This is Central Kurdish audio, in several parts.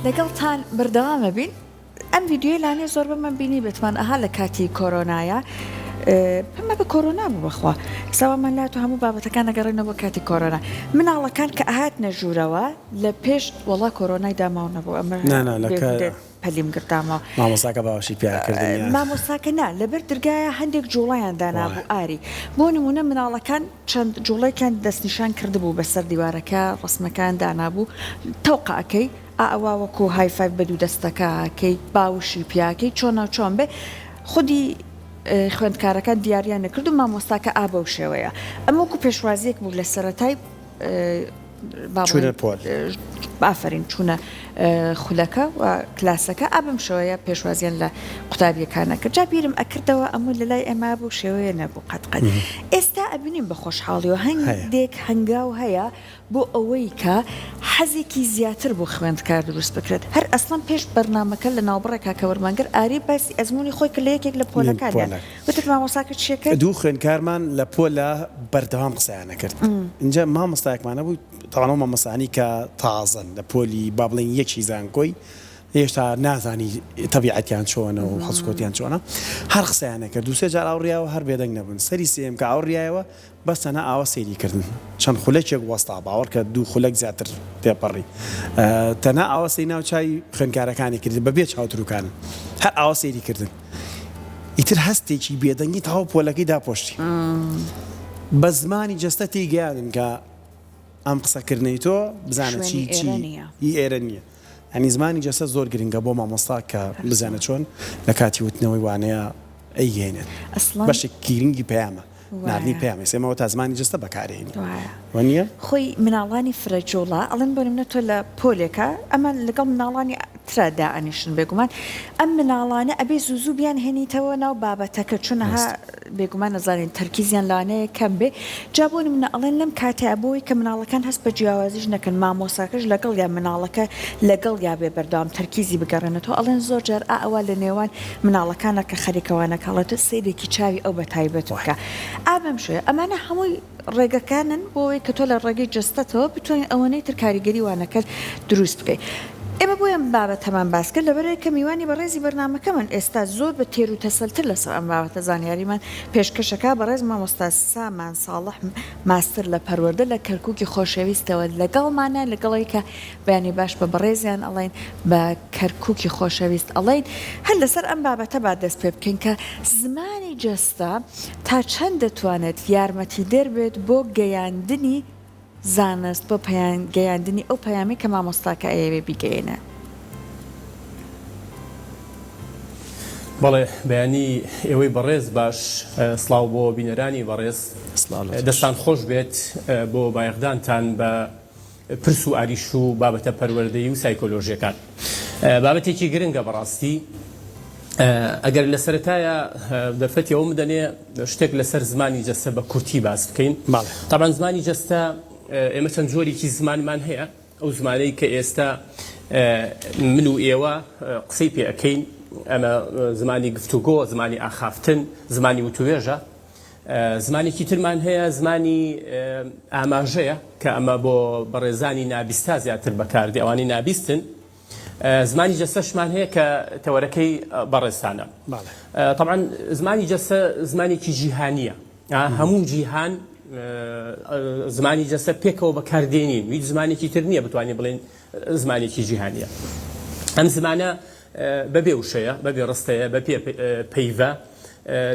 لەگەڵتان بەردەوامە بین ئەم ڤیدیۆی لانێ زۆربەمان بینی بێتمان ئەها لە کاتی کۆرۆنایە پەمە بە کۆرۆنا بوو بەخوا ساوامان لات و هەموو بابەتەکان ئەگەڕێنەوە بۆ کاتی کۆرۆنا مناڵەکان کە ئەهاتنە ژوورەوە لە پێش وەڵا کۆرۆنای داماو نەبوو ئەمە نا نا لە کە پەلیم گرتامەوە مامۆستاکە باوەشی پیا کردن یان مامۆستاکە نا لەبەر درگایە هەندێک جوڵەیان دانابوو ئاری بۆ نمونە مناڵەکان چەند جوڵەیەکیان دەستنیشان کردبوو بەسەر دیوارەکە ڕەسمەکان دانابوو تەوقە ئەکەی ئا ئەوا وەکو های فایڤ بە دوو دەستەکە ئەکەی باوشی پیا ئەکەی چۆناو چۆن بێ خودی خوێندکارەکان دیاریان نەکرد و مامۆستاکە ئا بەو شێوەیە ئەمە وەکو پێشوازیەک بوو لە سەرەتای با چوونە پۆل. ئافەرین چوونە خولەکە و کلاسەکە ئا بەم شێوەیە پێشوازیان لە قوتابیەکان ئەکرد جا بیرم ئەکردەوە ئەمە لە لای ئێمە بەو شێوەیە نەبوو قەت قەت ئێستا ئەبینین بە خۆشحاڵیەوە هەندێک هەنگاو هەیە بۆ ئەوەی کە حەزێکی زیاتر بۆ خوێندکار دروست بکرێت هەر ئەسڵەن پێش بەرنامەکە لە ناوبڕێکا کە وەرمانگرت ئاری باسی ئەزموونی خۆی کرد لە یەکێک لە پۆلەکانیان وتت مامۆستاکە چیەکرد؟ دوو خوێندکارمان لە پۆلە بەردەوام قسەیان ئەکرد ئینجا مامۆستایەکمان هەبوو تەبعەن ئەو مامۆستایانەی کە تازەن لە پۆلی با بڵێین یەکی زانکۆی هێشتا نازانی تەبیعەتیان چۆنە و هەڵسوکەوتیان چۆنە هەر قسەیان ئەکرد دوو سێ جار ئاوڕیاوە هەر بێدەنگ نەبوون سەری سێیەم کە ئاوڕیایەوە بەس تەنها ئاوا سەیری کردن چەند خولەکێک وەستا باوەڕکە دوو خولەک زیاتر تێپەڕی تەنها ئاوا سەی ناو چاوی خوێندکارەکانی کردن بەبێ چاوتروکانن هەر ئاوا سەیری کردن ئیتر هەستێکی بێدەنگی تەواو پۆلەکەی داپۆشتی بە زمانی جەستە تێیگەیاندن کە ئەم قسەکردنەی تۆ بزانە چی چی هی ئێرە نییە یانی زمانی جەستە زۆر گرنگە بۆ مامۆستا کە بزانە چۆن لە کاتی وتنەوەی وانەیە ئەیگەیەنێت بەشێک گرنگی پەیامە ناردنی پەیام ئێستا ئێمە تا زمانی جەستە بەکارێنین وانییە؟ خۆی مناڵانی فرە جوڵە ئەڵێن بۆ نمونە تۆ لە پۆلێکا ئەمان لەگەڵ مناڵانی ترا دائەنیشن بێگومان ئەم مناڵانە ئەبێ زوو زوو بیان هێنیتەوە ناو بابەتەکە چونها بێگومان ئەزانین تەرکیزیان لەوانەیە کەم بێ جا بۆ نمونە ئەڵێن لەم کاتەیا بۆی کە مناڵەکان هەست بە جیاوازیش نەکەن مامۆساکەش لەگەڵیا مناڵەکە لەگەڵیا بێ بەردەوام تەرکیزی بگەڕێنێتەوە ئەڵێن زۆر جار ئا ئەوە لە نێوان مناڵەکانە کە خەریکە وانەکە ئەڵێ تۆ سەیرێکی چاوی ئەو بە تایبەت بکە ئا بەم شێوەیە ئەمانە هەمووی ڕێگەکانن بۆ ئەوەی کە تۆ لە ڕێگەی جەستەتەوە بتوانیت ئەوەنەی تر کاریگەری وانەکەت دروست بکەیت. ئێمە بۆیە ئەم بابەتەمان باس کرد لەبەرئەوەی کە میوانی بەڕێزی بەرنامەکەمان ئێستا زۆر بە تێر و تەسەلتر لەسەر ئەم بابەتە زانیاریمان پێشکەش ئەکا بەڕێز مامۆستا سامان ساڵح ماستەر لە پەروەردە لە کەرکوکی خۆشەویستەوە لەگەڵمانە لەگەڵ ئەوەی کە بەیانی باش بە بەڕێزیان ئەڵێین بە کەرکوکی خۆشەویست ئەڵێین هەر لەسەر ئەم بابەتە با دەست پێ بکەین کە زمانی جەستە تا چەند دەتوانێت یارمەتیدەر بێت بۆ گەیاندنی زانست بۆ گەیاندنی ئەو پەیامەی کە مامۆستاکە ئەیەوێ بیگەیەنێ؟ بەڵێ بەیانی ئێوەی بەڕێز باش سڵاو بۆ بینەرانی بەڕێز دەستان خۆش بێت بۆ بایەخدانتان بە پرس و ئاریش و بابەتە پەروەردەیی و سایکۆلۆژیەکان بابەتێکی گرنگە بەڕاستی ئەگەر لە سەرەتایە دەرفەتی ئەوم بدەنێ شتێک لەسەر زمانی جەستە بە کورتی باس بکەین تاوان زمانی جەستە ئێمە چەند جۆرێکی زمانمان هەیە ئەو زمانەی کە ئێستا من و ئێوە قسەی پێ ئەکەین ئەمە زمانی گفتوگۆ زمانی ئاخافتن زمانی وتوێژە زمانێکی ترمان هەیە زمانی ئاماژەیە کە ئەمە بۆ بەڕێزانی نابیستا زیاتر بەکاردێ ئەوانەی نابیستن زمانی جەستەشمان هەیە کە تەوەرەکەی بەڕێزتانە طبعا زمانی جەستە زمانێکی جیهانیە هەموو جیهان زمانی جەستە پێکەوە بەکاردێنین هیچ زمانێکی تر نییە بتوانین بڵێن زمانێکی جیهانیە ئەم زمانە بەبێ وشەیە، بەبێ ڕستەیە، بەبێ پەیڤە،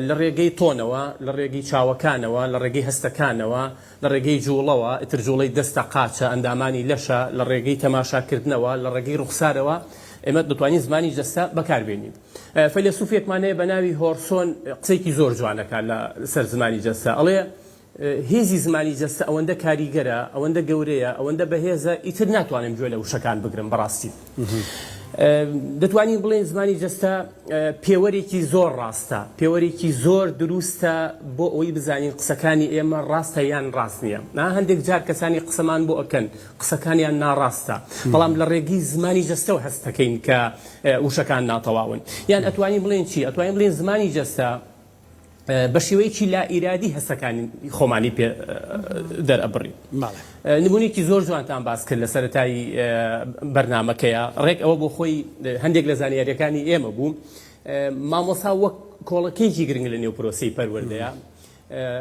لە ڕێگەی تۆنەوە، لە ڕێگەی چاوەکانەوە، لە ڕێگەی هەستەکانەوە، لە ڕێگەی جووڵەوە، ئیتر جووڵەی دەستە، قاچە، ئەندامانی لەشە، لە ڕێگەی تەماشاکردنەوە، لە ڕێگەی ڕوخسارەوە، ئێمە دەتوانین زمانی جەستە بەکار بێنین. فەیلەسوفێکمان هەیە بە ناوی هۆرسۆن قسەیەکی زۆر جوان ئەکات لە سەر زمانی جەستە، ئەڵێ، هێزی زمانی جەستە ئەوەندە کاریگەرە، ئەوەندە گەورەیە، ئەوەندە بەهێزە، ئیتر ناتوانم گوێ لە وشەکان بگرم بەڕاستی. دەتوانین بڵێین زمانی جەستە پێوەرێکی زۆر ڕاستە، پێوەرێکی زۆر دروستە بۆ ئەوەی بزانین قسەکانی ئێمە ڕاستە یان ڕاست نییە. هەندێک جار کەسانی قسەمان بۆ ئەکەن، قسەکانیان ناڕاستە، بەڵام لە ڕێگەی زمانی جەستەوە هەست دەکەین کە وشەکان ناتەواون. یان ئەتوانین بڵێین چی؟ ئەتوانین بڵێین زمانی جەستە. بە شێوەیەکی لا ئیرادی هەستەکانی خۆمانی پێ دەرئەبڕین. نمونەیەکی زۆر جوانتان باس کرد لە سەرەتای بەرنامەکەیا، ڕێک ئەوە بۆ خۆی هەندێک لە زانیاریەکانی ئێمە بوو. مامۆستا وەک کۆڵەکەیەکی گرنگ لە نێو پرۆسەی پەروەردەیە.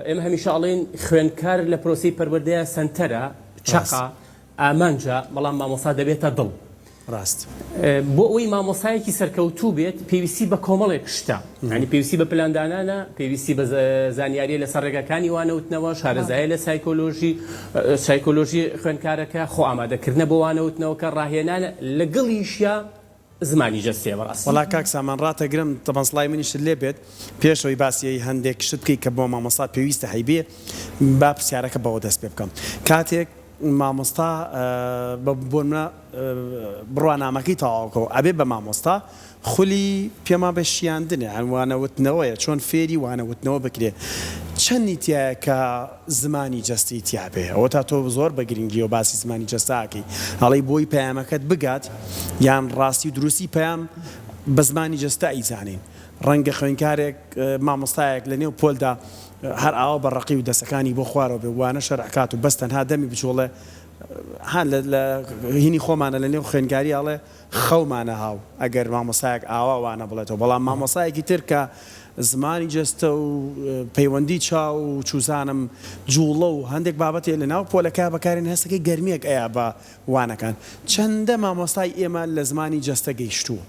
ئێمە هەمیشە ئەڵێین خوێندکار لە پرۆسەی پەروەردەیە سەنتەرە، چەقە، ئامانجە، بەڵام مامۆستا دەبێتە دڵ. ڕاست. بۆ ئەوەی مامۆستایەکی سەرکەوتوو بێت پێویستی بە کۆمەڵێک شتە، یانی پێویستی بە پلاندانانە، پێویستی بە زانیارییە لەسەر ڕێگاکانی وانەوتنەوە، شارەزایە لە سایکۆلۆژی، سایکۆلۆژی خوێندکارەکە، خۆ ئامادەکردنە بۆ وانەوتنەوەکە، ڕاهێنانە، لەگەڵیشیا زمانی جەستەیە بەڕاستی. وەڵا کاک سامان ڕاتەگرم تەبەن سڵاوی منیشت لێ بێت پێش ئەوەی باسی هەندێک شت بکەی کە بۆ مامۆستا پێویستە هەیبێ با پرسیارەکە بەوە دەست پێ بکەم کاتێک مامۆستا بە بۆنمونە بڕوانامەکەی تەواوکەوە ئەبێ بە مامۆستا خولی پێما بە شیاندنە یان وانەوتنەوەیە چۆن فێری وانەوتنەوە بکرێ چەندی تایە کە زمانی جەستەی تیابێ ئەوە تا تۆ زۆر بە گرنگیەوە باسی زمانی جەستە ئەکەی ئەڵێی بۆی پەیامەکەت بگات یان ڕاستی و دروستی پەیام بە زمانی جەستە ئەیزانین ڕەنگە خوێنکارێک مامۆستایەک لە نێو پۆلدا هەر ئاوا بە ڕەقی و دەسەکانی بۆ خوارەوە بێ وانە شەرح کات و بەس تەنها دەمی بجوڵێ ها لە لە هینی خۆمانە لە نێو خوێنکاری ئەڵێ خەومانە هاو ئەگەر مامۆستایەک ئاوا وانە بڵێتەوە بەڵام مامۆستایەکی تر کە زمانی جەستە و پەیوەندی چاو و چوزانم جوڵە و هەندێک بابەتێ لە ناو پۆلەکە بەکارێن هەستەکەی گەرمیەک ئەیا بە وانەکان چەندە مامۆستای ئێمە لە زمانی جەستە گەیشتووە؟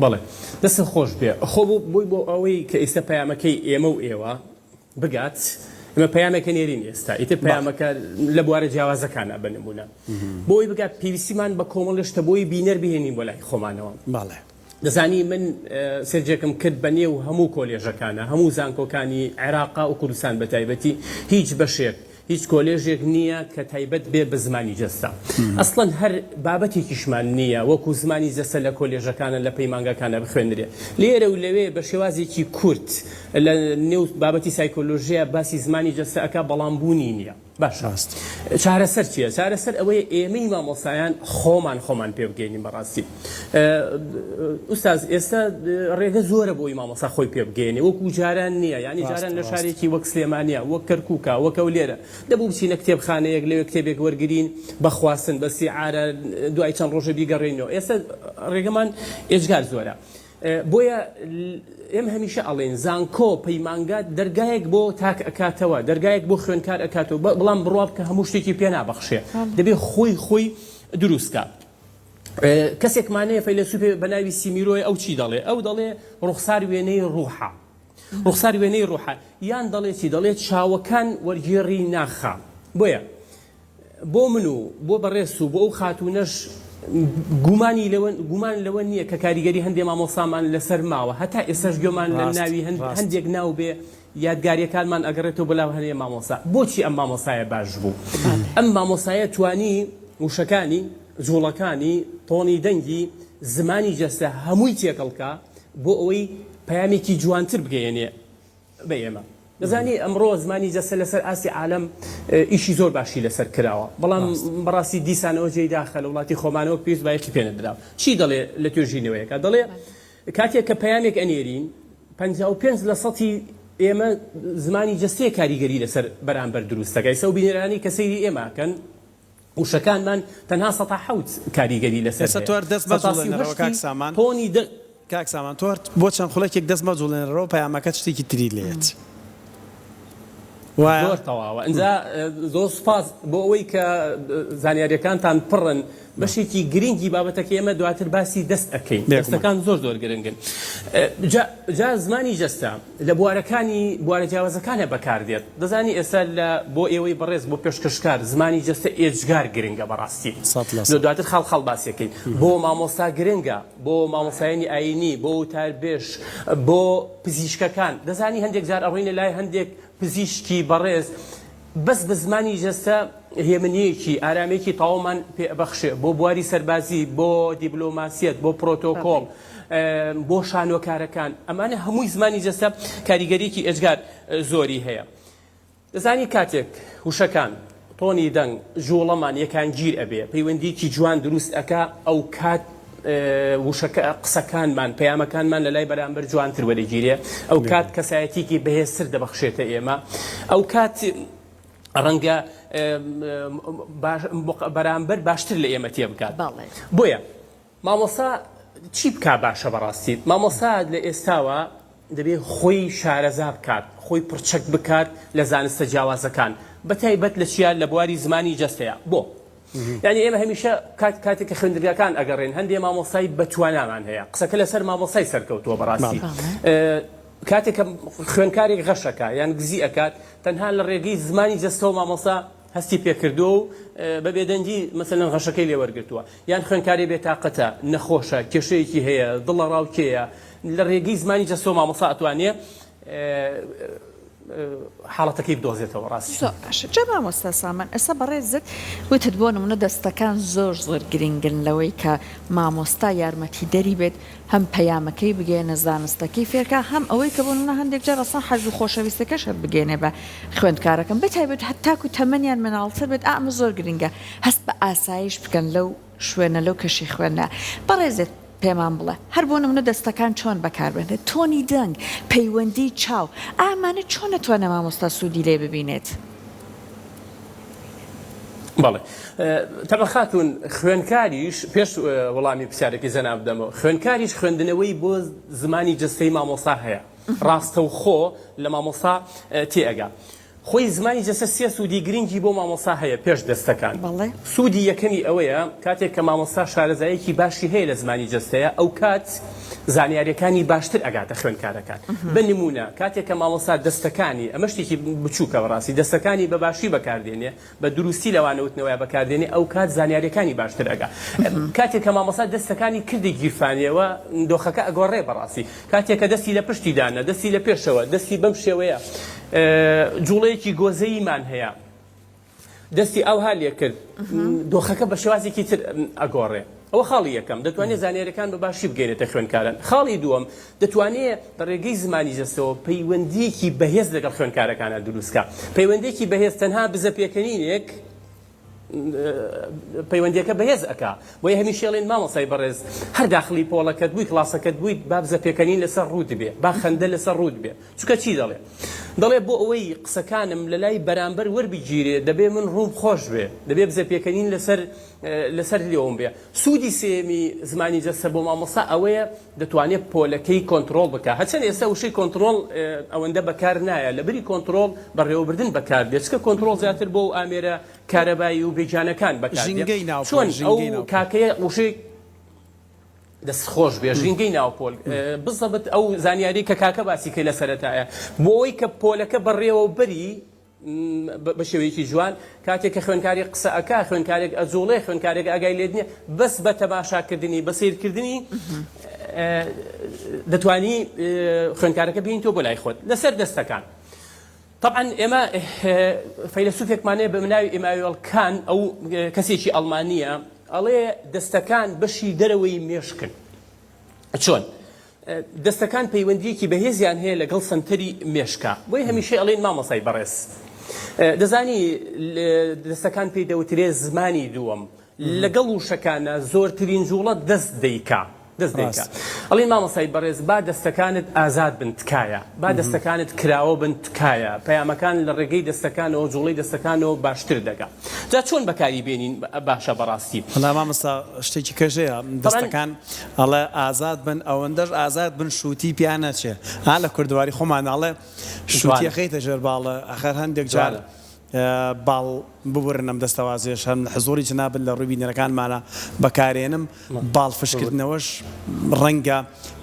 بەڵێ دەستت خۆش بێ خۆ بۆ بۆی بۆ ئەوەی کە ئیستا پەیامەکەی ئێمە و ئێوە بگات ئێمە پەیامێکە نێرین ئێستا ئیتر پەیامەکە لە بوارە جیاوازەکانە بە نمونە بۆ ئەوەی بگات پێویستیمان بە کۆمەڵێ شتە بۆی بینەر بهێنین بۆ لای خۆمانەوە بەڵێ. دەزانی من سێرجێکم کرد بە نێو هەموو کۆلێژەکانە هەموو زانکۆکانی عێراقا و کوردستان بە تایبەتی هیچ بەشێک هیچ کۆلێژێک نییە کە تایبەت بێ بە زمانی جەستە. ئەسڵەن هەر بابەتێکیشمان نییە وەکو زمانی جەستە لە کۆلێژەکانە لە پەیمانگاکانە بخوێنرێ. لێرە و لەوێ بە شێوازێکی کورت لە نێو بابەتی سایکۆلۆژیا باسی زمانی جەستە ئەکا بەڵام بوونی نییە. باشە چارەسەر چییە؟ چارەسەر ئەوەیە ئێمەی مامۆستایان خۆمان خۆمان پێ بگەینین بەڕاستی. ئوستاز ئێستا ڕێگە زۆرە بۆی مامۆستا خۆی پێ بگەیەنێ وەکو جاران نییە یانی جاران لە شارێکی وەک سلێمانیا وەک کەرکووکە وەک هەولێرە دەبوو بچینە کتێبخانەیەک لەوێ کتێبێک وەرگین بە خواستن بە سیعارە دوای چەند ڕۆژە بیگەڕێینەوە ئێستا ڕێگەمان ئێجگار زۆرە بۆیە ئێمە هەمیشە ئەڵێن زانکۆ پەیمانگا دەرگایەک بۆ تاک ئەکاتەوە دەرگایەک بۆ خوێنکار ئەکاتەوە بەڵام بڕوا بکە هەموو شتێکی پێ نابەخشێ دەبێ خۆی خۆی دروستکە کەسێکمان هەیە فەیلەسوفێ بە ناوی سیمیرۆیە ئەو چی دەڵێ؟ ئەو دەڵێ ڕوخسار وێنەی ڕوحە. ڕوخسار وێنەی ڕوحە. یان دەڵێ چی؟ دەڵێ چاوەکان وەرگێڕی ناخە. بۆیە بۆ من و بۆ بەڕێز و بۆ ئەو خاتوونەش گومانی لەوە گومان لەوە نییە کە کاریگەری هەندێ مامۆستامان لەسەر ماوە هەتا ئێستاش گوێمان لە ناوی هەندێک ناو بێ یادگاریەکانمان ئەگەڕێتەوە بۆ لاو هەنێ مامۆستا بۆچی ئەم مامۆستایە باش بوو ئەم مامۆستایە توانی وشەکانی جوڵەکانی تۆنی دەنگی زمانی جەستە هەمووی تێکەڵ کا بۆ ئەوەی پەیامێکی جوانتر بگەیەنێ بە ئێمە دەزانی ئەمڕۆ زمانی جەستە لەسەر ئاستی عالەم ئیشی زۆر باشی لەسەر کراوە بەڵام بەڕاستی دیسانەوە جێی داخە لە وڵاتی خۆمانەوە پێویست بایەخی پێ نەدراوە چی دەڵێ لە توێژینەوەیەکە دەڵێ کاتێک کە پەیامێک ئەنێرین 55 لە سەتی ئێمە زمانی جەستەیە کاریگەری لەسەر بەرامبەر دروست دەکا ئیستا ئەو بینەرانەی کە سەیری ئێمە ئەکەن وشەکانمان تەنها سەتا حەوت کاریگەری لەسەر ئێستا هەیە تۆ هەر دەست سەتا سی و مەجوڵێنەرەوە هەشتی کاک سامان. تۆنی دەنگ. کاک سامان تۆ هەر بۆ چەند خولەکێک دەست مەجوڵێنەرەوە پەیامەکەت شتێکی تری لێیەت وایە؟ زۆر تەواوە ئینجا زۆر سوپاس بۆ ئەوەی کە زانیاریەکانتان پڕن بەشێکی گرنگی بابەتەکە ئێمە دواتر باسی دەست ئەکەین بێگومان. دەستەکان زۆر زۆر گرنگن جا جا زمانی جەستە لە بوارەکانی بوارە جیاوازەکانە بەکاردێت دەزانی ئێستا لە بۆ ئێوەی بەڕێز بۆ پێشکەشکار زمانی جەستە ئێجگار گرنگە بەڕاستی 100%. دواتر خاڵ خاڵ باسیەکەین بۆ مامۆستا گرنگە بۆ مامۆستایانی ئایینی بۆ وتاربێژ بۆ پزیشکەکان دەزانی هەندێک جار ئەڕۆینە لای هەندێک پزیشکی بەڕێز بەس بە زمانی جەستە هێمنییەکی، ئارامییەکی تەواومان پێ ئەبەخشێ، بۆ بواری سەربازی، بۆ دیبلۆماسیەت، بۆ پرۆتۆکۆڵ، بۆ شانۆکارەکان، ئەمانە هەمووی زمانی جەستە کاریگەرییەکی ئێجگار زۆری هەیە. دەزانی کاتێک وشەکان، تۆنی دەنگ، جووڵەمان یەکانگیر ئەبێ، پەیوەندییەکی جوان دروست ئەکا، ئەوکات. وشەکە قسەکانمان پەیامەکانمان لە لای بەرامبەر جوانتر وەرەگیرێ ئەو کات کەسایەتیکی بەهێزتر دەبەخشێتە ئێمە ئەو کات ڕەنگە بەرامبەر باشتر لە ئێمە تێبگات بۆیە مامۆستا چی بکا باشە بەڕاستی مامۆستا لە ئێستاوە دەبێ خۆی شارەزا بکات خۆی پڕچەک بکات لە زانستە جیاوازەکان بەتایبەت لە چیا لە بواری زمانی جەستەیە بۆ یعنی ئێمە هەمیشە کات کاتێک کە خوێندنگاکان ئەگەڕێن هەندێ مامۆستای بەتوانامان هەیە قسەکە لەسەر مامۆستای سەرکەوتووە بەڕاستی کاتێک کە خوێنکارێک غەشەکە یان گزی ئەکات تەنها لە ڕێگەی زمانی جەستەوە مامۆستا هەستی پێکردووە و بە بێدەنگی مەسەلەن غەشەکەی لێ وەرگرتووە، یان خوێندکارێ بێتاقەتە، نەخۆشە، کێشەیەکی هەیە، دڵەڕاوکێیە، لە ڕێگەی زمانی جەستەوە مامۆستا ئەتوانێ حاڵەتەکەی بدۆزێتەوە ڕاست. زۆر باشە جا مامۆستا سامان ئێستا بەڕێزت وتت بۆ نمونە دەستەکان زۆر زۆر گرنگن لەوەی کە مامۆستا یارمەتیدەری بێت هەم پەیامەکەی بگەیەنێ زانستەکەی فێرکا هەم ئەوەی کە بۆ نمونە هەندێک جار ئەسڵەن حەز و خۆشەویستەکەش هەر بگەیەنێ بە خوێندکارەکەم بە تایبەت هەتاکو تەمەنیان مناڵتر بێت ئا ئەمە زۆر گرنگە هەست بە ئاسایش بکەن لەو شوێنە لەو کەشی خوێندنە بەڕێزت پێمان بڵێ هەر بۆ نمونە دەستەکان چۆن بەکاربهێنرێت تۆنی دەنگ پەیوەندی چاو ئا ئەمانە چۆن ئەتوانێ مامۆستا سوودی لێ ببینێت؟ بەڵێ تەبعەن خاتوون خوێنکاریش پێش وەڵامی پرسیارەکەی جەناب بدەمەوە خوێنکاریش خوێندنەوەی بۆ زمانی جەستەی مامۆستا هەیە ڕاستەوخۆ لە مامۆستا تێئەگا خۆی زمانی جەستە سێ سوودی گرنگی بۆ مامۆستا هەیە پێش دەستەکان سوودی یەکەمی ئەوەیە کاتێک کە مامۆستا شارەزایەکی باشی هەیە لە زمانی جەستەیە ئەو کات زانیاریەکانی باشتر ئەگاتە خوێندکارەکان بە نموونە کاتێک کە مامۆستا دەستەکانی، ئەمە شتێکی بچووکە بەڕاستی، دەستەکانی بە باشی بەکاردێنێ، بە دروستی لە وانەوتنەوەیا بەکاردێنێ ئەوکات زانیاریەکانی باشتر ئەگا. کاتێک کە مامۆستا دەستەکانی کردی گیرفانیەوە دۆخەکە ئەگۆڕێ بەڕاستی. کاتێک کە دەستی لە پشتی دانا، دەستی لە پێشەوە، دەستی بەم شێوەیە جوڵەیەکی گۆزەییمان هەیە. دەستی ئاوها لێکرد دۆخەکە بە شێوازێکی تر ئەگۆڕێ ئەوە خاڵی یەکەم دەتوانێت زانیاریەکان بە باشی بگەێنێتە خوێندکاران خاڵی دووەم دەتوانێت لە ڕێگەی زمانی جەستەوە پەیوەندیەکی بەهێز لەگەڵ خوێندکارەکانە دروستکە پەیوەندێکی بەهێز تەنها بزە پێکەنینێک پەیوەندیەکە بەهێز ئەک بۆیە هەمیشە ئەڵێن مامۆستای بەڕێز هەر داخلی پۆڵەکەت بووی کڵاسەکەت بوویت با بزە پێکەنین لەسەر ڕووت بێ با خەندە لەسەر ڕووت بێ چونکە چی دەڵێ؟ دەڵێ بۆ ئەوەی قسەکانم لە لای بەرامبەر وەربگیرێ دەبێ من ڕووم خۆش بێ، دەبێ بزە پێکەنین لەسەر لەسەر لێوم بێ. سوودی سێیەمی زمانی جەستە بۆ مامۆستا ئەوەیە دەتوانێ پۆلەکەی کۆنتڕۆڵ بکا. هەرچەند ئێستا وشەی کۆنتڕۆڵ ئەوەندە بەکار نایە، لەبری کۆنتڕۆڵ بەڕێوەبردن بەکار دێ، چونکە کۆنتڕۆڵ زیاتر بۆ ئەو ئامێرە کارەبایی و بێگیانەکان بەکار دێ. ژینگەی ناو پۆل، چۆن ئەو ژینگەی ناو پۆل. کاکەیە وشەی. دەست خۆش بێ ژینگەی ناو پۆل بزەبت ئەو زانیاری کە کاکە باسی کرد لە سەرەتایە بۆ ئەوەی کە پۆلەکە بەڕێوە بەری بە شێوەیەکی جوان کاتێک کە خوێنکاری قسە ئەکا خوێنکارێک ئەجوڵێ خوێنکارێک ئاگای لێت نییە بەس بە تەماشاکردنی بە سەیرکردنی دەتوانی خوێنکارەکە بینیتەوە بۆ لای خۆت لەسەر دەستەکان تەبعەن ئێمە فەیلەسوفێکمان هەیە بە ناوی ئیماوێڵ کان ئەو کەسێکی ئەڵمانییە ئەڵێ دەستەکان بەشی دەرەوەی مێشکن چۆن؟ دەستەکان پەیوەندیەکی بەهێزیان هەیە لەگەڵ سەنتەری مێشکە بۆی هەمیشە ئەڵێن مامۆسای بەڕێز دەزانی دەستەکان پێی دەوترێ زمانی دووەم لەگەڵ وشەکانا زۆرترین جوڵە دەست دەیکا دەست دەیکا ئەڵێن مامۆستای بەڕێز با دەستەکانت ئازاد بن تکایە با دەستەکانت کراوە بن تکایە پەیامەکان لە ڕێگەی دەستەکانەوە جوڵەی دەستەکانەوە باشتر دەگا جا چۆن بەکاری بێنین باشە بەڕاستی. وەڵا مامۆستا شتێکی کەش هەیە دەستەکان ئەڵێ ئازاد بن ئەوەندەش ئازاد بن شوتی پیا نەچێ ها لە کوردەواری خۆمان ئەڵێ شوتی ئەخەیتە ژێر باڵە ئەخەر هەندێک جار باڵ ببورن ئەم دەستەوازەیەش هەم لە حزوڕی جەنابت لە ڕووی بینەرەکانمانا بەکارێنم، باڵ فشکردنەوەش ڕەنگە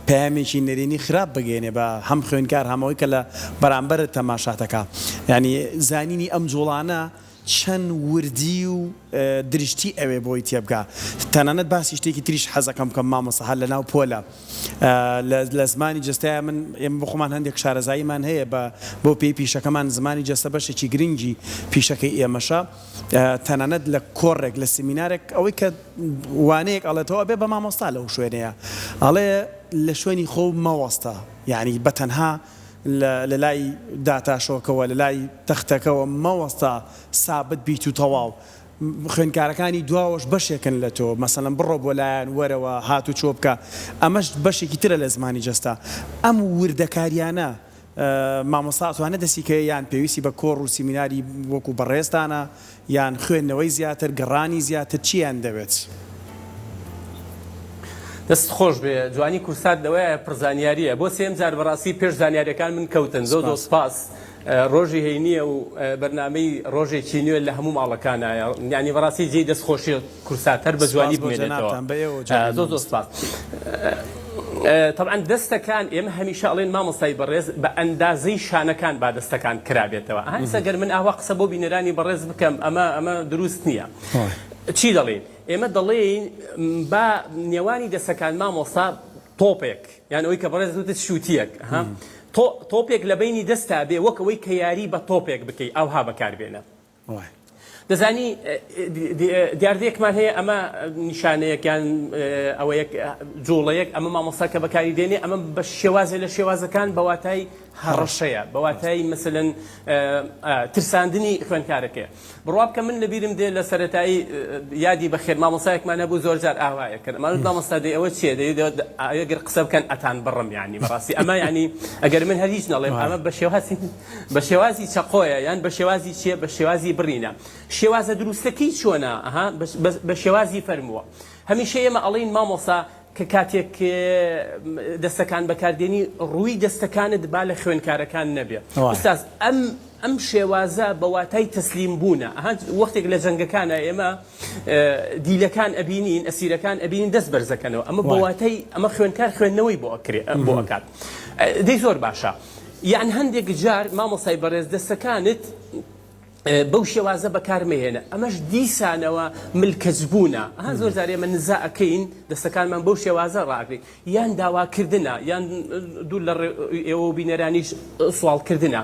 پەیامێکی نەرێنی خراپ بگەیەنێ بە هەم خوێندکار هەم ئەوەی کە لە بەرامبەرت تەماشات ئەکا. یانی زانینی ئەم جوڵانە چەند وردی و درشتی ئەوێ بۆی تێبگا. تەنانەت باسی شتێکی تریش حەزەکەم بکەم مامۆستا هەر لەناو پۆلە لە زمانی جەستەیا من ئێمە بۆ خۆمان هەندێک شارەزاییمان هەیە بە بەو پێی پیشەکەمان زمانی جەستە بەشێکی گرنگی پیشەکەی ئێمەشە تەنانەت لە کۆڕێک لە سمینارێک ئەوەی کە وانەیەک ئەڵێتەوە ئەبێ بە مامۆستا لەو شوێنەیە ئەڵێ لە شوێنی خۆ مەوەستە یعنی بە تەنها لە لای داتاشۆکەوە لە لای تەختەکەوە مەوەستە سابت بیت و تەواو. خوێندکارەکانی دواوەش بەشێکن لە تۆ، مەسەلەن بڕۆ بۆ لایان وەرەوە هاتوچۆ بکە، ئەمەش بەشێکی ترە لە زمانی جەستە. ئەم وردەکاریانە مامۆستا ئەتوانێت دەستی کەوێ یان پێویستی بە کۆڕ و سیمیناری وەکو بەڕێزتانە یان خوێندنەوەی زیاتر، گەڕانی زیاتر چییان دەوێت؟ دەستت خۆش بێ جوانی کورسات لەوەیە پڕ زانیاریە بۆ سێیەم جار بەڕاستی پێش زانیاریەکان من کەوتن زۆر زۆر سپاس ڕۆژی هەینیە و بەرنامەی ڕۆژێکی نوێ لە هەموو ماڵەکانایە یانی بەڕاستی جێی دەست خۆشیە کورسات هەر بە جوانی سپاس بۆ بمێنێتەوە جەنابتان بە ئێوە جوانی زۆر زۆر مامۆستا. سپاس تەبعەن دەستەکان ئێمە هەمیشە ئەڵێن مامۆستای بەڕێز بە ئەندازەی شانەکان با دەستەکان کرابێتەوە ئەها ئێستا گەر من ئاوا قسە بۆ بینەرانی بەڕێز بکەم ئەمە ئەمە دروست نییە چی دەڵێین ئێمە دەڵێین با نێوانی دەستەکان مامۆستا تۆپێک یان ئەوەی کە بەڕێزت وتت شووتییەک ها تۆ تۆپێک لە بەینی دەستا بێ وەک ئەوەی کە یاری بە تۆپێک بکەی ئاوها بەکار بێنە. دەزانی دیاردەیەکمان هەیە ئەمە نیشانەیەک یان ئەوەیەک جوڵەیەک ئەمە مامۆستا کە بەکاری دێنێ ئەمە بە شێوازێ لە شێوازەکان بە واتای هەڕەشەیە بە واتای مەسەلەن ترساندنی خوێندکارەکەیە. بڕوا بکە من لەبیرم دێ لە سەرەتایی یادی بەخێر مامۆستایەکمان هەبوو زۆر جار ئاوایە کرد ئەمان وت مامۆستا دەی ئەوە چییە دەی ئەگەر قسە بکەن ئەتان بڕم یانی بەڕاستی ئەمە یانی ئەگەر من هەر هیچ نەڵێم ئەمە بە شێوازی بە شێوازی چەقۆیە یان بە شێوازی چییە بە شێوازی بڕینە شێوازە دروستەکەی چۆنە ئەها بە شێوازی فەرمووە هەمیشە ئێمە ئەڵێین مامۆستا کە کاتێک دەستەکان بەکاردێنی ڕووی دەستەکانت با لە خوێنکارەکان نەبێ ئوستاز ئەم ئەم شێوازە بە واتای تەسلیم بوونە ئەها وەختێک لە جەنگەکانە ئێمە دیلەکان ئەبینین ئەسیرەکان ئەبینین دەست بەرزەکەنەوە ئەمە بە واتای ئەمە خوێنکار خوێندنەوەی بۆ ئەکرێ بۆ ئەکات دەی زۆر باشە یان هەندێک جار مامۆستای بەڕێز دەستەکانت بەو شێوازە بەکار مەهێنە ئەمەش دیسانەوە ملکەچبوونە ها زۆر جار ئێمە نزا ئەکەین دەستەکانمان بەو شێوازە ڕاگرین یان داواکردنە یان دوور لە ئێوە و بینەرانیش سواڵکردنە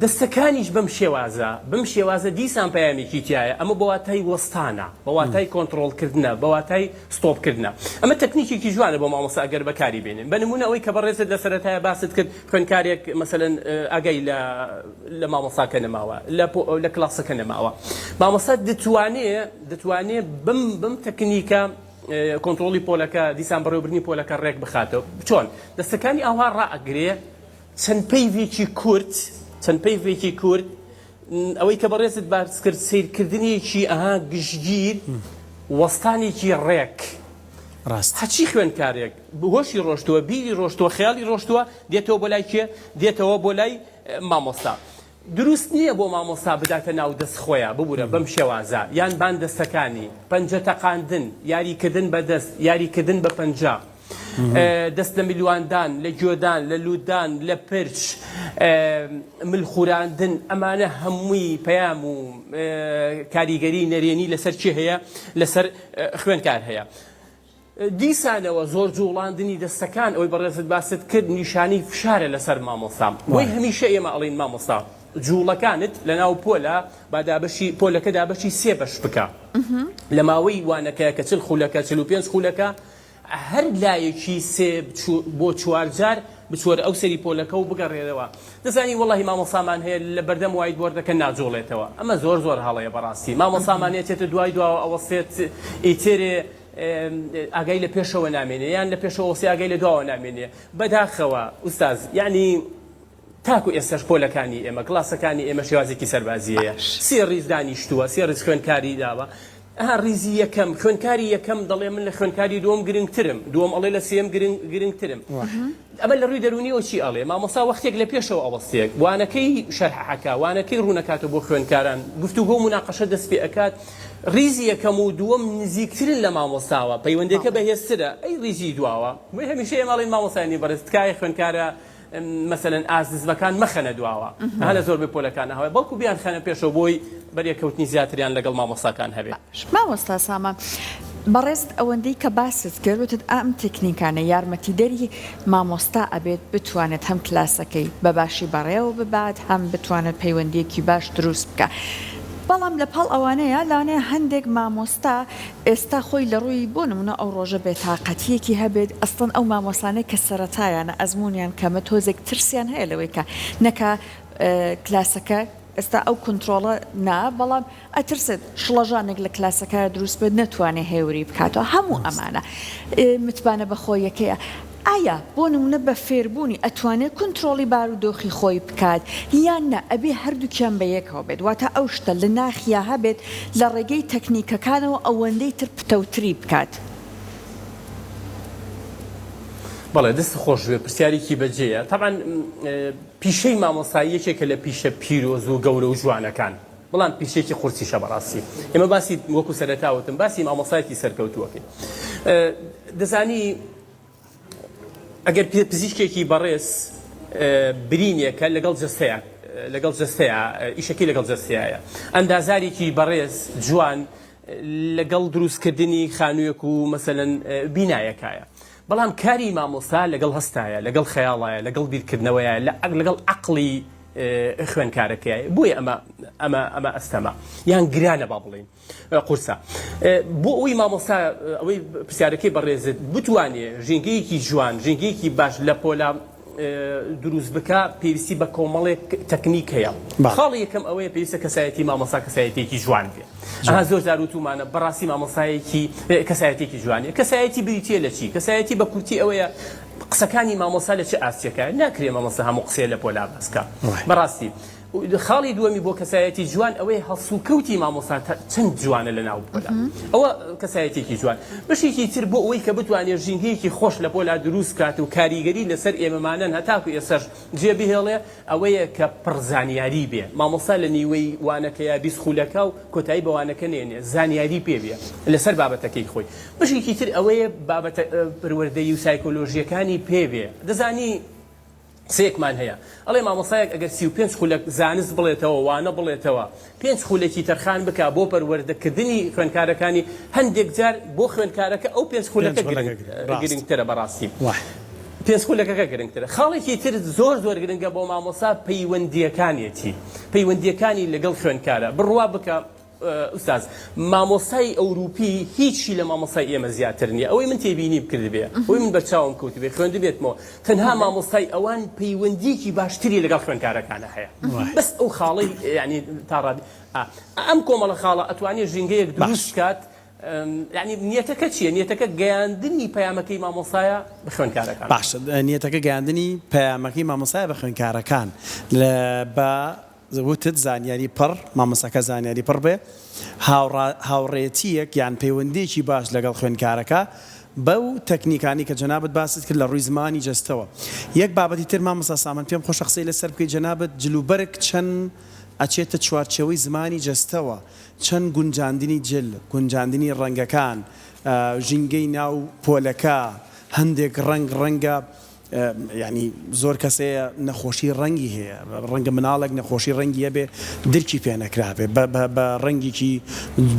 دەستەکانیش بەم شێوازە بەم شێوازە دیسان پەیامێکی تایە ئەمە بە واتای وەستانە بە واتای کۆنتڕۆڵکردنە بە واتای ستۆپکردنە ئەمە تەکنیکێکی جوانە بۆ مامۆستا ئەگەر بەکاری بێنین بە نمونە ئەوەی کە بەڕێزت لە سەرەتایە باست کرد خوێندکارێک مەسەلەن ئاگای لە لە مامۆستاکە نەماوە لە لە کلاسەکە نەماوە مامۆستا دەتوانێ دەتوانێ بم بم تەکنیکە کۆنترۆڵی پۆلەکە دیسان بەڕێوەبردنی پۆلەکە ڕێک بخاتەوە چۆن دەستەکانی ئاوا ڕائەگرێ چەند پەیڤێکی کورت چەند پەیڤێکی کورت ئەوەی کە بەڕێزت باس کرد سەیرکردنێکی ئەها گشتگیر وەستانێکی ڕێک ڕاست. هەرچی خوێندکارێک هۆشی ڕۆشتووە، بیری ڕۆشتووە، خەیاڵی ڕۆشتووە، دێتەوە بۆ لای کێ؟ دێتەوە بۆ لای مامۆستا. دروست نییە بۆ مامۆستا بداتە ناو دەست خۆیا، ببورە بەم شێوازە، یان بان دەستەکانی، پەنجە تەقاندن، یاریکردن بە دەست، یاریکردن بە پەنجە، دەست لە ملواندان، لە گوێدان، لە لوتدان، لە پرچ، مل خوراندن، ئەمانە هەمووی پەیام و کاریگەری نەرێنی لەسەر کێ هەیە؟ لەسەر خوێندکار هەیە. دیسانەوە زۆر جوڵاندنی دەستەکان ئەوەی بەڕێزت باست کرد نیشانەی فشارە لەسەر مامۆستا بۆی هەمیشە ئێمە ئەڵێین مامۆستا جوڵەکانت لەناو پۆلە با دابەشی پۆلەکە دابەشی سێ بەش بکە لە ماوەی وانەکە کە چل خولەکە 45 خولەکە هەر لایەکی سێ بۆ چوار جار بچوەرە ئەو سەری پۆلەکە و بگەڕێرەوە دەزانی وەڵاهی مامۆستامان هەیە لە بەردەم whiteboard ەکە ناجوڵێتەوە ئەمە زۆر زۆر هەڵەیە بەڕاستی مامۆستامان هەیە چێتە دوای دواوە ئەوەستێت ئیتر ئاگای لە پێشەوە نامێنێ یان لە پێشەوە وەسێ ئاگای لە دواوە نامێنێ بەداخەوە ئوستاز یعنی تاکو ئێستاش پۆلەکانی ئێمە کلاسەکانی ئێمە شێوازێکی سەربازیەیە سێ ڕیز دانیشتووە سێ ڕیز خوێندکاری داوە ئەها ڕیزی یەکەم خوێندکاری یەکەم دەڵێ من لە خوێندکاری دووەم گرنگترم دووەم ئەڵێ لە سێم گرنگ گرنگترم ئەمە لە ڕووی دەروونیەوە چی ئەڵێ مامۆستا وەختێک لە پێشەوە ئەوەستێک وانەکەی شەرح ئەکا وانەکەی ڕوونەکاتەوە بۆ خوێندکاران گفتوگۆ و موناقەشە دەست پێ ئەکات ڕیزی یەکەم و دووەم نزیکترن لە مامۆستاوە پەیوەندیەکە بەهێزترە ئەی ڕیزی دواوە بۆیە هەمیشە ئێمە ئەڵێین مامۆستایانی بەڕێز تکایە خوێندکارە مەسەلەن ئاست نزمەکان مەخەنە دواوە ها لە زۆربەی پۆلەکان هەوایە بەڵکو بیانخەنە پێشەوە بۆی بەریەکەوتنی زیاتریان لەگەڵ مامۆستاکان هەبێ. باش مامۆستا سامان بەڕێزت ئەوەندەی کە باست کرد وتت ئەم تەکنیکانە یارمەتیدەری مامۆستا ئەبێت بتوانێت هەم کلاسەکەی بە باشی بەڕێوە ببات هەم بتوانێت پەیوەندیەکی باش دروست بکا بەڵام لە پاڵ ئەوانەیا لەوانەیە هەندێک مامۆستا ئێستا خۆی لە ڕووی بۆ نموونە ئەو ڕۆژە بێتاقەتییەکی هەبێت، ئەسڵەن ئەو مامۆستانەی کە سەرەتایانە ئەزموونیان کەمە تۆزێک ترسیان هەیە لەوەی کە نەکا کلاسەکە. ئێستا ئەو کونترۆڵە نا بەڵام ئەترسێت شڵەژانێک لە کلاسەکەیا دروست بێت نەتوانێ هێوری بکاتەوە هەموو ئەمانە متمانە بەخۆیەکەیە ئایا بۆ نمونە بە فێربوونی ئەتوانێ کونترۆڵی بارودۆخی خۆی بکات یان نا ئەبێ هەردووکیان بە یەکەوە بێت واتە ئەو شتە لە ناخیا هەبێت لە ڕێگەی تەکنیکەکانەوە ئەوەندەی تر پتەوتری بکات. بەڵێ دەست خۆش بێ پرسیارێکی بەجێیە تەبعەن پیشەی مامۆستایی یەکێکە لە پیشە پیرۆز و گەورە و جوانەکان بەڵام پیشەیەکی قورسیشە بەڕاستی ئێمە باسی وەکو سەرەتا وتم باسی مامۆستایەکی سەرکەوتووەکەی دەزانی ئەگەر پزیشکێکی بەڕێز برینێکە لەگەڵ جەستەیە لەگەڵ جەستەیە ئیشەکەی لەگەڵ جەستەیە ئەندازارێکی بەڕێز جوان لەگەڵ دروستکردنی خانوویەک و مەسەلەن بینایەکایە بەڵام کاری مامۆستا لەگەڵ هەستایە لەگەڵ خەیاڵایە لەگەڵ بیرکردنەوەیە لەگەڵ عەقڵی خوێنکارەکەیە بۆیە ئەمە ئەمە ئەمە ئەستەمە یان گرانە با بڵێین قورسە بۆ ئەوەی مامۆستا ئەوەی پرسیارەکەی بەڕێزت بتوانێ ژینگەیەکی جوان ژینگەیەکی باش لە پۆلا دروست بکا پێویستی بە کۆمەڵێک تەکنیک هەیە خاڵی یەکەم ئەوەیە پێویستە کەسایەتی مامۆستا کەسایەتێکی جوان بێ ئەها زۆر جار وتومانە بەڕاستی مامۆستایەکی کەسایەتێکی جوانە کەسایەتی بریتە لە چی کەسایەتی بە کورتی ئەوەیە قسەکانی مامۆستا لە چ ئاستێکە ناکرێ مامۆستا هەموو قسەیە لە پۆلا باسکە بەڕاستی خاڵی دووەمی بۆ کەسایەتی جوان ئەوەیە هەڵسوکەوتی مامۆستا چەند جوانە لە ناو پۆلا ئەوە کەسایەتێکی جوان بەشێکی تر بۆ ئەوەی کە بتوانێت ژینگەیەکی خۆش لە پۆلا دروست کات و کاریگەری لەسەر ئێمەمانەن هەتاکو ئێستاش جێ بهێڵێ ئەوەیە کە پڕ زانیاری بێ مامۆستا لە نیوەی وانەکەیا 20 خولەکە و کۆتایی بە وانەکە نێنێ زانیاری پێ بێ لەسەر بابەتەکەی خۆی بەشێکی تر ئەوەیە بابەتە پەروەردەیی و سایکۆلۆژییەکانی پێ بێ دەزانی قسەیەکمان هەیە ئەڵێ مامۆستایەک ئەگەر 35 خولەک زانست بڵێتەوە وانە بڵێتەوە پێنج خولەکی تەرخان بکا بۆ پەروەردەکردنی خوێندکارەکانی هەندێک جار بۆ خوێندکارەکە ئەو پێنج خولەکە گرنگترە بەڕاستی پێنج خولەکەکە گرنگترە خاڵێکی تر زۆر زۆر گرنگە بۆ مامۆستا پەیوەندیەکانیەتی پەیوەندیەکانی لەگەڵ خوێندکارە بڕوا بکە ئوستاز مامۆستای ئەوروپی هیچی لە مامۆستای ئێمە زیاتر نییە ئەوەی من تێبینیم کردبێ ئەوەی من بەرچاوم کەوتبێ خوێندبێتمەوە تەنها مامۆستای ئەوان پەیوەندیەکی باشتری لەگەڵ خوێندکارەکانە هەیە بەس ئەو خاڵەی یعنی تا ڕادی ئەم کۆمەڵە خاڵە ئەتوانێ ژینگەیەک دروست بکات یعنی نیەتەکە چییە نیەتەکە گەیاندنی پەیامەکەی مامۆستایە بە خوێندکارەکان باشە نیەتەکە گەیاندنی پەیامەکەی مامۆستایە بە خوێندکارەکان لە بە وتت زانیاری پڕ، مامۆستاکە زانیاری پڕ بێ، هاوڕا هاوڕێتییەک یان پەیوەندییەکی باش لەگەڵ خوێندکارەکە بەو تەکنیکانەی کە جەنابت باست کرد لە ڕووی زمانی جەستەوە. یەک بابەتی تر مامۆستا سامان پێم خۆشە قسەی لەسەر بکەی جەنابت جل و بەرگ چەند ئەچێتە چوارچێوەی زمانی جەستەوە چەند گونجاندنی جل گونجاندنی ڕەنگەکان ژینگەی ناو پۆلەکە هەندێک ڕەنگ ڕەنگە یانی زۆر کەس هەیە نەخۆشی ڕەنگی هەیە ڕەنگە مناڵێک نەخۆشی ڕەنگی هەبێ درکی پێ نەکرابێ بە ڕەنگێکی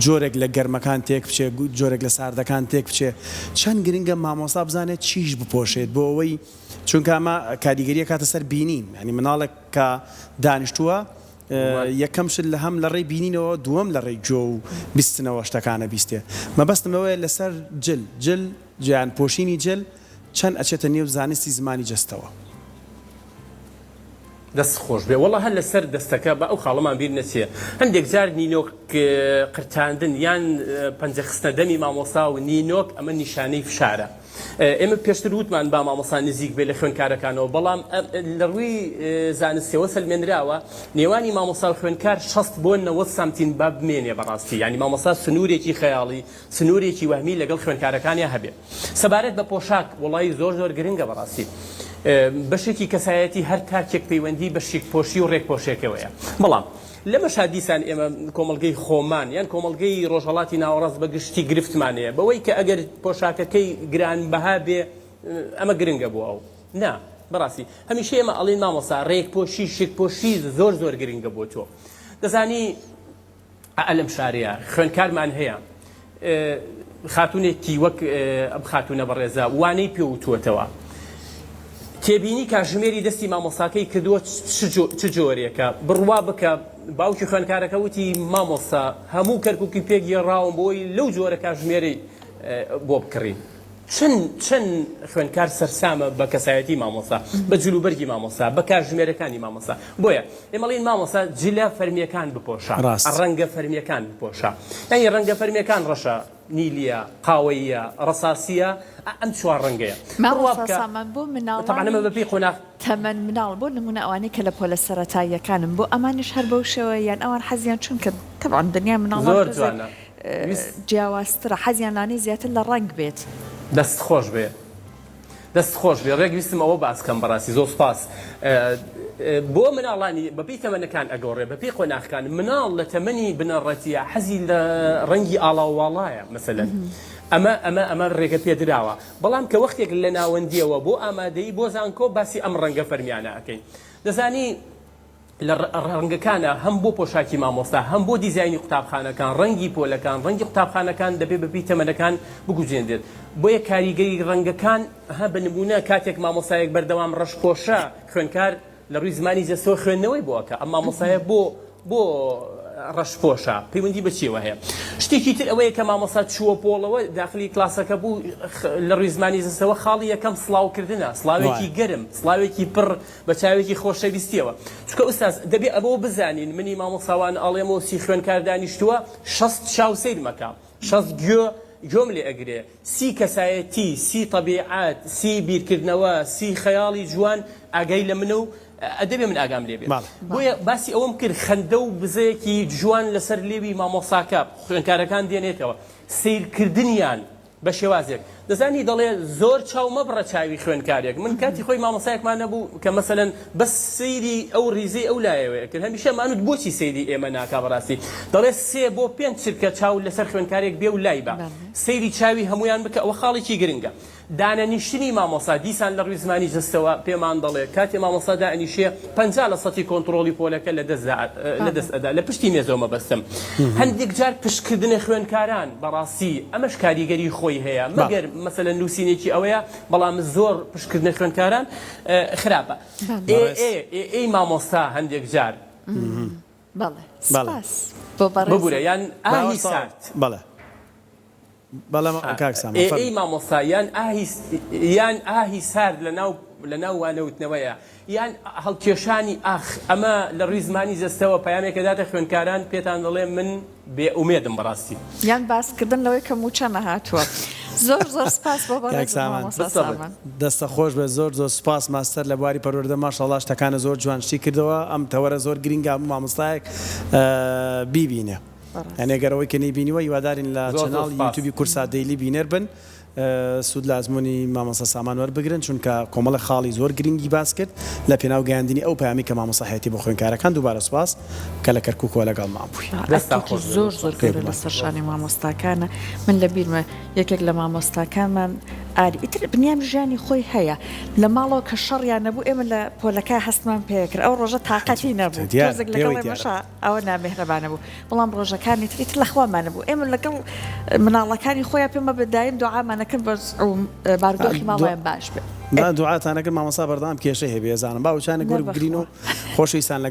جۆرێک لە گەرمەکان تێک بچێ جۆرێک لە ساردەکان تێک بچێ چەند گرنگە مامۆستا بزانێت چیش بپۆشێت بۆ ئەوەی چونکە ئەمە کاریگەریە کاتە سەر بینین ینی مناڵێک کە دانیشتووە یەکەم شت لە هەم لە ڕێی بینینەوە دووەم لە ڕێی گوێ و بیستنەوە شتەکانە بیستێ مەبەستم لەوەیە لەسەر جل جل یان پۆشینی جل چەند ئەچێتە نێو زانستی زمانی جەستەوە. دەست خۆش بێ وەڵا هەر لەسەر دەستەکە با ئەو خاڵەمان بیر نەچێ هەندێک جار نینۆک قرتاندن یان پەنجە خستنە دەمی مامۆستا و نینۆک ئەمە نیشانەی فشارە ئێمە پێشتر وتمان با مامۆستا نزیک بێ لە خوێندکارەکانەوە بەڵام لە ڕووی زانستیەوە سەلمێنراوە نێوانی مامۆستا و خوێندکار 60 بۆ 90 سانتیم با بمێنێ بەڕاستی یانی مامۆستا سنوورێکی خەیاڵی سنوورێکی وەهمی لەگەڵ خوێندکارەکانیا هەبێ. سەبارەت بە پۆشاک وەڵایی زۆر زۆر گرنگە بەڕاستی بەشێکی کەسایەتی هەر تاکێک پەیوەندی بە شیک پۆشی و ڕێک پۆشێکەوەیە بەڵام لەمەشا دیسان ئێمە کۆمەڵگەی خۆمان یان کۆمەڵگەی ڕۆژهەڵاتی ناوەڕاست بە گشتی گرفتمان هەیە بەوەی کە ئەگەر پۆشاکەکەی گرانبەها بێ ئەمە گرنگە بۆ ئەو نا بەڕاستی هەمیشە ئێمە ئەڵێین مامۆستا ڕێک پۆشی شک پۆشی زۆر زۆر گرنگە بۆ تۆ دەزانی ئا لەم شارەیە خوێندکارمان هەیە خاتونێکی وەک ئەم خاتونە بەڕێزە وانەی پێ وتووەتەوە تێبینی کاژمێری دەستی مامۆستاکەی کردووە چ جۆرێکە بڕوا بکە باوکی خوێندکارەکە وتی مامۆستا هەموو کەرکوکی پێ گێڕاوم بۆی لەو جۆرە کاژمێرەی بۆ بکڕین. چەند چەند خوێندکار سەرسامە بە کەسایەتی مامۆستا، بە جلوبەرگی مامۆستا، بە کاتژمێرەکانی مامۆستا. بۆیە ئێمە ئەڵێین مامۆستا جلە فەرمییەکان بپۆشە، ڕاست. ڕەنگە فەرمییەکان بپۆشە. یانی ڕەنگە فەرمییەکان ڕەشە، نیلییە، قاوەییە، ڕەساسییە، ئا ئەم چوار ڕەنگەیە. بڕوا مامۆستا بکە سامان بۆ تەبعەن ئەمە مناڵانی بە پێی قۆناغ. تەمەن مناڵ بۆ نمونە ئەوانەی کە لە پۆلە سەرەتاییەکانن بۆ ئەمانیش هەر بەو شێوەیە یان ئەوان حەزیان چونکە تەبعەن دنیای مناڵان زۆر تۆزێک جوانە. ویست. جیاوازترە حەزیان لانەی زیاتر لە ڕەنگ بێت. دەست خۆش بێ. دەست خۆش بێ ڕێک ویستم ئەوە باس کەم بەڕاستی زۆر سوپاس بۆ مناڵانی بەپێی تەمەنەکان ئەگۆڕێ بەپێی قۆناغەکان مناڵ لە تەمەنی بنەڕەتیە حەزی لە ڕەنگی ئاڵاوواڵایە مەسەلەن ئەمە ئەمە ئەمە ڕێگە پێدراوە بەڵام کە وەختێک لە ناوەندیەوە بۆ ئامادەیی بۆ زانکۆ باسی ئەم ڕەنگە فەرمیانە ئەکەین دەزانی لە ڕەنگەکانا هەم بۆ پۆشاکی مامۆستا هەم بۆ دیزاینی قوتابخانەکان ڕەنگی پۆلەکان ڕەنگی قوتابخانەکان دەبێت بەپێی تەمەنەکان بگوجێنرێت بۆیە کاریگەری ڕەنگەکان ها بە نموونە کاتێک مامۆستایەک بەردەوام ڕەش پۆشە خوێندکار لە ڕووی زمانی جەستەوە خوێندنەوەی بۆ ئەکا ئەم مامۆستایە بۆ بۆ ڕەش پۆشە پەیوەندی بە چیەوە هەیە شتێکی تر ئەوەیە کە مامۆستا چووە پۆڵەوە داخلی کلاسەکە بوو لە ڕووی زمانی جەستەوە خاڵی یەکەم سڵاوکردنە سڵاوێکی گەرم سڵاوێکی پڕ بە چاوێکی خۆشەویستیەوە چونکە ئوستاز دەبێ ئەوە بزانین منی مامۆستاوان ئەڵێم و سی خوێنکار دانیشتووە 60 چاو سەیر مەکە 60 گوێ گوێم لێ ئەگرێ سی کەسایەتی سی تەبیعەت سی بیرکردنەوە سی خەیاڵی جوان ئاگای لە منە و ئەدەبێ من ئاگام لێ بێ بۆیە باسی ئەوەم کرد خەندە و بزەیەکی جوان لەسەر لێوی مامۆساکە خوێنکارەکان دێنێتەوە سەیرکردنیان بە شێوازێک دەزانی دەڵێ زۆر چاو مەبڕە چاوی خوێندکارێک من کاتی خۆی مامۆستایەکمان نەبوو کە مەسەلەن بەس سەیری ئەو ڕیزەی ئەو لایەوەی ئەکرد هەمیشە مانوت بۆچی سەیری ئێمە ناکا بەڕاستی دەڵێ سێ بۆ پێنج چرکە چاو لەسەر خوێندکارێک بێ و لای بە سەیری چاوی هەموویان بکە ئەوە خاڵێکی گرنگە دانەنیشتنی مامۆستا دیسان لە ڕووی زمانی جەستەوە پێمان دەڵێ کاتێ مامۆستا دائەنیشێ 50 لە سەتی کۆنتڕۆڵی پۆلەکە لە دەست لە دەست ئەدا لە پشتی مێزەوە مەبەستم هەندێک جار پشتکردنە خوێندکاران بەڕاستی ئەمەش کاریگەری خۆی هەیە مەگەر مەسەلەن نووسینێکی ئەوەیە بەڵام زۆر پشتکردنە خوێندکاران خراپە ئێ ئێ ئێ ئێی مامۆستا هەندێک جار بەڵێ سپاس بۆ بەڕێزت. ببورە یان ئاهی سارد. بەڵێ بەڵێ کاک سامان ئێ فەرموو. ئێی مامۆستا یان ئاهی یان ئاهی سارد لەناو لەناو وانەوتنەوەیە یان هەڵکێشانی ئاخ ئەمە لە ڕووی زمانی جەستەوە پەیامێک ئەداتە خوێندکاران پێتان دەڵێ من بێ ئومێدم بەڕاستی. یان باسکردن لەوەی کە مووچە نەهاتووە. زۆر زۆر سپاس بۆ کاک بەڕێزت سامان مامۆستا بالضبط. سامان. دەستە خۆش بێت زۆر زۆر سوپاس ماستەر لە بواری پەروەردە ماشاءاللە شتەکانە زۆر جوان شتی کردەوە ئەم تەوەرە زۆر گرینگە هەموو مامۆستایەک بیبینێ یانی گەر ئەوەی کە نەیبینیوە هیوادارین لە زۆر زۆر چەناڵی سوپاس. یوتیوبی کوردسات دەیلی بینەر بن سوود لە ئەزموونی مامۆستا سامان وەربگرن چونکە کۆمەڵێک خاڵی زۆر گرنگی باس کرد لە پێناو گەیاندنی ئەو پەیامی کە مامۆستا هەیەتی بۆ خوێندکارەکان دووبارە سوپاس کە لە کەرکوکەوە لەگەڵمان بووی. دەستتان ئەرکێکی خۆش بێت زۆر زۆر زۆر سوپاس. گەورە بێگومان. لەسەر شانی مامۆستاکانە من لە بیرمە یەکێک لە مامۆستاکانمان ئاری ئیتر بنیام ژیانی خۆی هەیە لە ماڵەوە کە شەڕیان نەبوو ئێمە لە پۆلەکە هەستمان پێکرد ئەو ڕۆژە تاقەتی نەبوو دیارە تۆزێک لەگەڵ پێوەی دیارە. ئێمەشا ئەوە نامێهرەبانە بوو بەڵام ڕۆژەکانی تر ئیتر لە خوامان نەبوو ئێمە لەگەڵ مناڵەکانی خۆیان پێمە بە دایم دوعامان ئەکرد بەس ئەو بارودۆخی ماڵیان باش بێ. با دوعاتان ئەکرد مامۆستا بەردەوام کێشەی هەبێ ئەزانم با وچانێک نە وەربگرین و بەخوا. خۆشەویستان لەگەڵ.